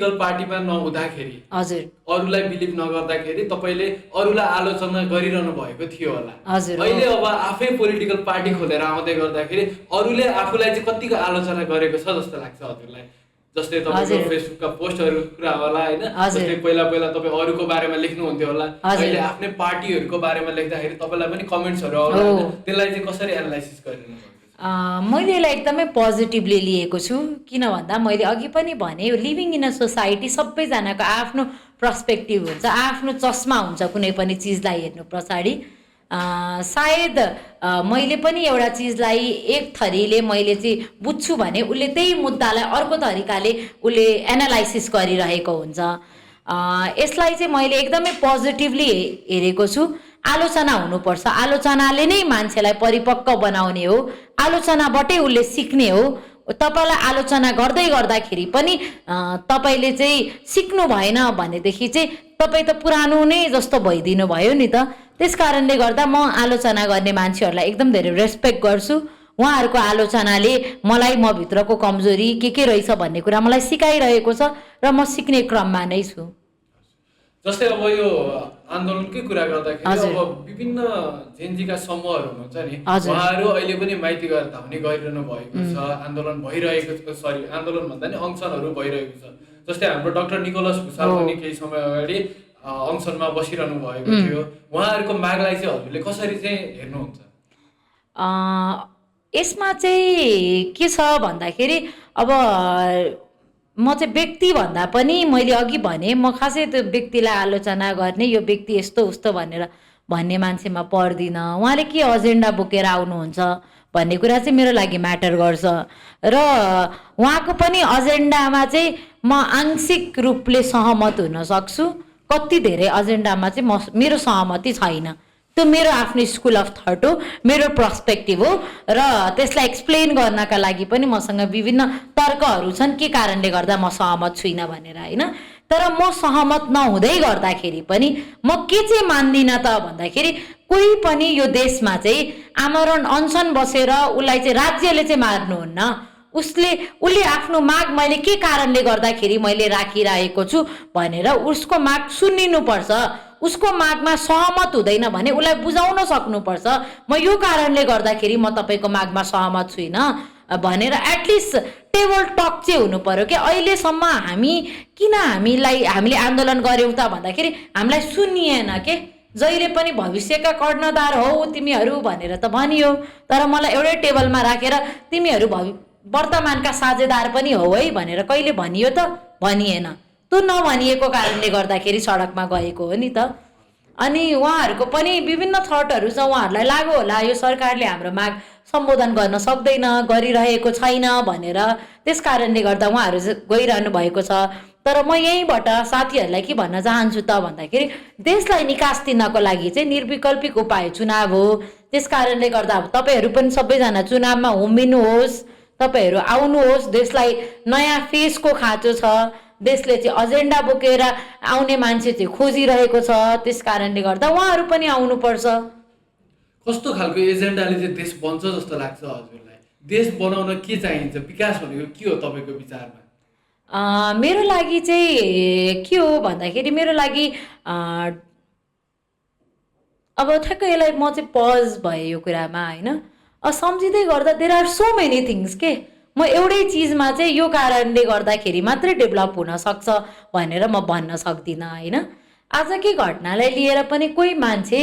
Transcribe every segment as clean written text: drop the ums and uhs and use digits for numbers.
Political पार्टीमा नहुँदाखेरि हजुर अरूलाई बिलिभ नगर्दाखेरि तपाईँले अरूलाई आलोचना गरिरहनु भएको थियो होला। हजुर अहिले अब आफै पोलिटिकल पार्टी खोलेर आउँदै गर्दाखेरि अरूले आफूलाई चाहिँ कतिको आलोचना गरेको छ जस्तो लाग्छ हजुरलाई? जस्तै तपाईँको फेसबुकका पोस्टहरूको कुरा होला होइन, जस्तै पहिला तपाईँ अरूको बारेमा लेख्नुहुन्थ्यो होला, अहिले आफ्नै पार्टीहरूको बारेमा लेख्दाखेरि तपाईँलाई पनि कमेन्ट्सहरू आउला, त्यसलाई चाहिँ कसरी एनालाइसिस गरिरहनु? मैले यसलाई एकदमै पोजिटिभली लिएको छु। किन भन्दा मैले अघि पनि भने यो लिभिङ इन अ सोसाइटी सबैजनाको आफ्नो पर्सपेक्टिभ हुन्छ, आफ्नो चस्मा हुन्छ कुनै पनि चिजलाई हेर्नु पछाडि। सायद मैले पनि एउटा चिजलाई एक थरीले मैले चाहिँ बुझ्छु भने उसले त्यही मुद्दालाई अर्को तरिकाले उसले एनालाइसिस गरिरहेको हुन्छ। यसलाई चाहिँ मैले एकदमै पोजिटिभली हेरेको छु। आलोचना हुनुपर्छ, आलोचनाले नै मान्छेलाई परिपक्व बनाउने हो, आलोचनाबाटै उसले सिक्ने हो। तपाईँलाई आलोचना गर्दै गर्दाखेरि पनि तपाईँले चाहिँ सिक्नु भएन भनेदेखि चाहिँ तपाईँ त पुरानो नै जस्तो भइदिनु भयो नि त। त्यस कारणले गर्दा म आलोचना गर्ने मान्छेहरूलाई एकदम धेरै रेस्पेक्ट गर्छु। उहाँहरूको आलोचनाले मलाई म भित्रको कमजोरी के रहेछ भन्ने कुरा मलाई सिकाइरहेको छ र म सिक्ने क्रममा नै छु। जस्तै अब यो आन्दोलनकै कुरा गर्दाखेरि अब विभिन्न जेनजीका समूहहरू हुनुहुन्छ नि, उहाँहरू अहिले पनि माइती गएर धाउने गरिरहनु भएको छ, आन्दोलन भइरहेको छ, आन्दोलन भन्दा नि अनसनहरू भइरहेको छ। जस्तै हाम्रो डाक्टर निकोलस भुसाल पनि केही समय अगाडि अनसनमा बसिरहनु भएको थियो। उहाँहरूको मागलाई चाहिँ हजुरले कसरी चाहिँ हेर्नुहुन्छ? यसमा चाहिँ के छ भन्दाखेरि अब म चाहिँ व्यक्ति भन्दा पनि मैले अघि भने म खासै त्यो व्यक्तिलाई आलोचना गर्ने यो व्यक्ति यस्तो उस्तो भनेर भन्ने मान्छेमा पर्दिनँ। उहाँले के एजेन्डा बोकेर आउनुहुन्छ भन्ने कुरा चाहिँ मेरो लागि म्याटर गर्छ र उहाँको पनि एजेन्डामा चाहिँ म आंशिक रूपले सहमत हुन सक्छु। कति धेरै एजेन्डामा चाहिँ मेरो सहमति छैन। त्यो मेरो आफ्नो स्कुल अफ थट हो, मेरो पर्सपेक्टिभ हो र त्यसलाई एक्सप्लेन गर्नका लागि पनि मसँग विभिन्न तर्कहरू छन् के कारणले गर्दा म सहमत छुइनँ भनेर होइन। तर म सहमत नहुँदै गर्दाखेरि पनि म के चाहिँ मान्दिनँ त भन्दाखेरि कोही पनि यो देशमा चाहिँ आमरण अनसन बसेर उसलाई चाहिँ राज्यले चाहिँ मार्नुहुन्न। उसले आफ्नो माग मैले के कारणले गर्दाखेरि मैले राखिरहेको छु भनेर उसको माग सुनिनुपर्छ। उसको मागमा सहमत हुँदैन भने उसलाई बुझाउन सक्नुपर्छ, म यो कारणले गर्दाखेरि म तपाईँको मागमा सहमत छुइनँ भनेर एटलिस्ट टेबल टक चाहिँ हुनु पर्यो कि अहिलेसम्म हामीले आन्दोलन गऱ्यौँ त भन्दाखेरि हामीलाई सुनिएन के। जहिले पनि भविष्यका कर्णधार हौ तिमीहरू भनेर त भनियो, तर मलाई एउटै टेबलमा राखेर तिमीहरू वर्तमानका साझेदार पनि हौ है भनेर कहिले भनियो त? भनिएन। त्यो नभनिएको कारणले गर्दाखेरि सडकमा गएको हो नि त। अनि उहाँहरूको पनि विभिन्न थटहरू छ, उहाँहरूलाई लाग्यो होला यो सरकारले हाम्रो माग सम्बोधन गर्न सक्दैन, गरिरहेको छैन भनेर, त्यस कारणले गर्दा उहाँहरू गइरहनु भएको छ। तर म यहीँबाट साथीहरूलाई के भन्न चाहन्छु त भन्दाखेरि देशलाई निकास दिनको लागि चाहिँ निर्विकल्पिक उपाय चुनाव हो। त्यस कारणले गर्दा अब तपाईँहरू पनि सबैजना चुनावमा उम्रिनुहोस्, तपाईँहरू आउनुहोस्। देशलाई नयाँ फेसको खाँचो छ, देशले चाहिँ एजेन्डा बोकेर आउने मान्छे चाहिँ खोजिरहेको छ। त्यस कारणले गर्दा उहाँहरू पनि आउनुपर्छ। कस्तो खालको एजेन्डाले चाहिँ देश बन्छ जस्तो लाग्छ हजुरलाई? देश बनाउन के चाहिन्छ? विकास भनेको के हो तपाईँको विचारमा? मेरो लागि चाहिँ के हो भन्दाखेरि मेरो लागि अब ठ्याक्कै यसलाई म चाहिँ पज भएँ यो कुरामा होइन। सम्झिँदै गर्दा there are so many things के म एउटै चिजमा चाहिँ यो कारणले गर्दाखेरि मात्रै डेभलप हुन सक्छ भनेर म भन्न सक्दिनँ होइन। आजकै घटनालाई लिएर पनि कोही मान्छे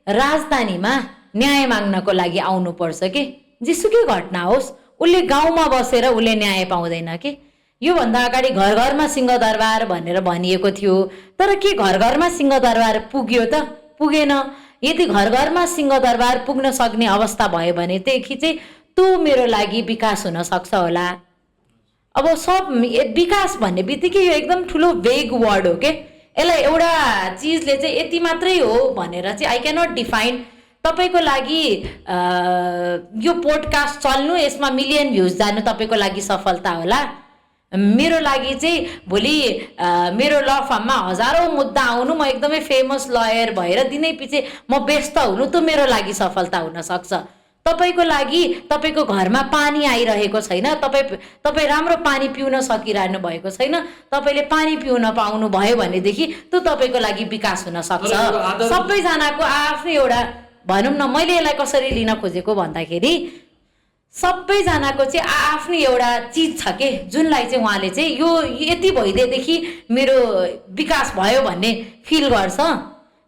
राजधानीमा न्याय माग्नको लागि आउनुपर्छ के, जेसुकै घटना होस् उसले गाउँमा बसेर उसले न्याय पाउँदैन के। योभन्दा अगाडि घर घरमा सिंहदरबार भनेर भनिएको थियो, तर के घर घरमा सिंहदरबार पुग्यो त? पुगेन। यदि घर घरमा सिंहदरबार पुग्न सक्ने अवस्था भयो भनेदेखि चाहिँ त्यो मेरो लागि विकास हुन सक्छ होला। अब सब विकास भन्ने बित्तिकै यो एकदम ठुलो वेग वर्ड हो के। यसलाई एउटा चिजले चाहिँ यति मात्रै हो भनेर चाहिँ आई क्यानट डिफाइन। तपाईँको लागि यो पोडकास्ट चल्नु, यसमा मिलियन भ्युज जानु तपाईँको लागि सफलता होला। मेरो लागि चाहिँ भोलि मेरो ल फर्ममा हजारौँ मुद्दा आउनु, म एकदमै फेमस लयर भएर दिनै पछि म व्यस्त हुनु, त्यो मेरो लागि सफलता हुन सक्छ। तपाईँको लागि तपाईँको घरमा पानी आइरहेको छैन, तपाईँ राम्रो पानी पिउन सकिरहनु भएको छैन, तपाईँले पानी पिउन पाउनु भयो भनेदेखि त्यो तपाईँको लागि विकास हुन सक्छ। सबैजनाको आफ्नै एउटा भनौँ न, मैले यसलाई कसरी लिन खोजेको भन्दाखेरि सबैजनाको चाहिँ आफ्नै एउटा चिज छ के, जुनलाई चाहिँ उहाँले चाहिँ यो यति भइदिएदेखि मेरो विकास भयो भन्ने फिल गर्छ।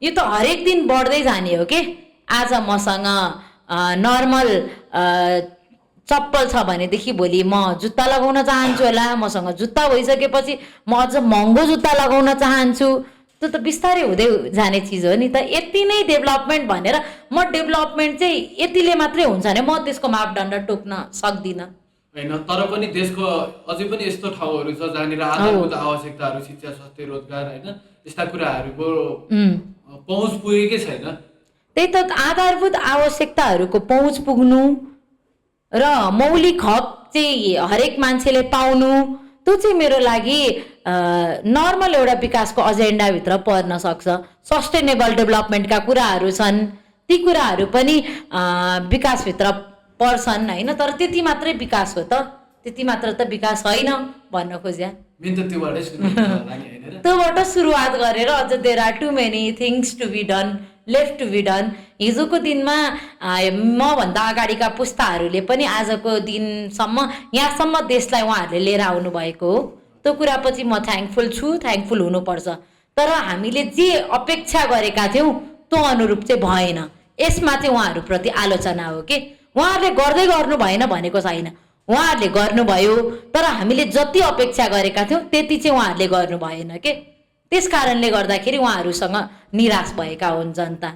यो त हरेक दिन बढ्दै जाने हो के। आज मसँग नर्मल चप्पल छ भनेदेखि भोलि म जुत्ता लगाउन चाहन्छु होला, मसँग जुत्ता भइसकेपछि म अझ महँगो जुत्ता लगाउन चाहन्छु। त्यो त बिस्तारै हुँदै जाने चिज हो नि त। यति नै डेभलपमेन्ट भनेर म डेभलपमेन्ट चाहिँ यतिले मात्रै हुन्छ भने म त्यसको मापदण्ड टोक्न सक्दिनँ होइन। तर पनि देशको अझै पनि यस्तो ठाउँहरू छ जहाँनिर आधारभूत आवश्यकताहरू, शिक्षा, स्वास्थ्य, रोजगार होइन, यस्ता कुराहरूको पहुँच पुगेकै छैन। त्यही त, आधारभूत आवश्यकताहरूको पहुँच पुग्नु र मौलिक हक चाहिँ हरेक मान्छेले पाउनु, त्यो चाहिँ मेरो लागि नर्मल एउटा विकासको एजेन्डाभित्र पर्न सक्छ। सस्टेनेबल डेभलपमेन्टका कुराहरू छन्, ती कुराहरू पनि विकासभित्र पर्छन् होइन। तर त्यति मात्रै विकास हो त, त्यति मात्र त विकास होइन भन्न खोज्या। त्योबाट सुरुवात गरेर अझ there are too many things to be done, left to be done. हिजोको दिनमा मभन्दा अगाडिका पुस्ताहरूले पनि आजको दिनसम्म यहाँसम्म देशलाई उहाँहरूले लिएर आउनु भएको हो। त्यो कुरापछि म थ्याङ्कफुल छु, थ्याङ्कफुल हुनुपर्छ। तर हामीले जे अपेक्षा गरेका थियौँ त्यो अनुरूप चाहिँ भएन। यसमा चाहिँ उहाँहरूप्रति आलोचना हो कि उहाँहरूले गर्दै गर्नु भएन भनेको छैन, उहाँहरूले गर्नुभयो, तर हामीले जति अपेक्षा गरेका थियौँ त्यति चाहिँ उहाँहरूले गर्नु भएन के। त्यस कारणले गर्दाखेरि उहाँहरूसँग निराश भएका हुन् जनता।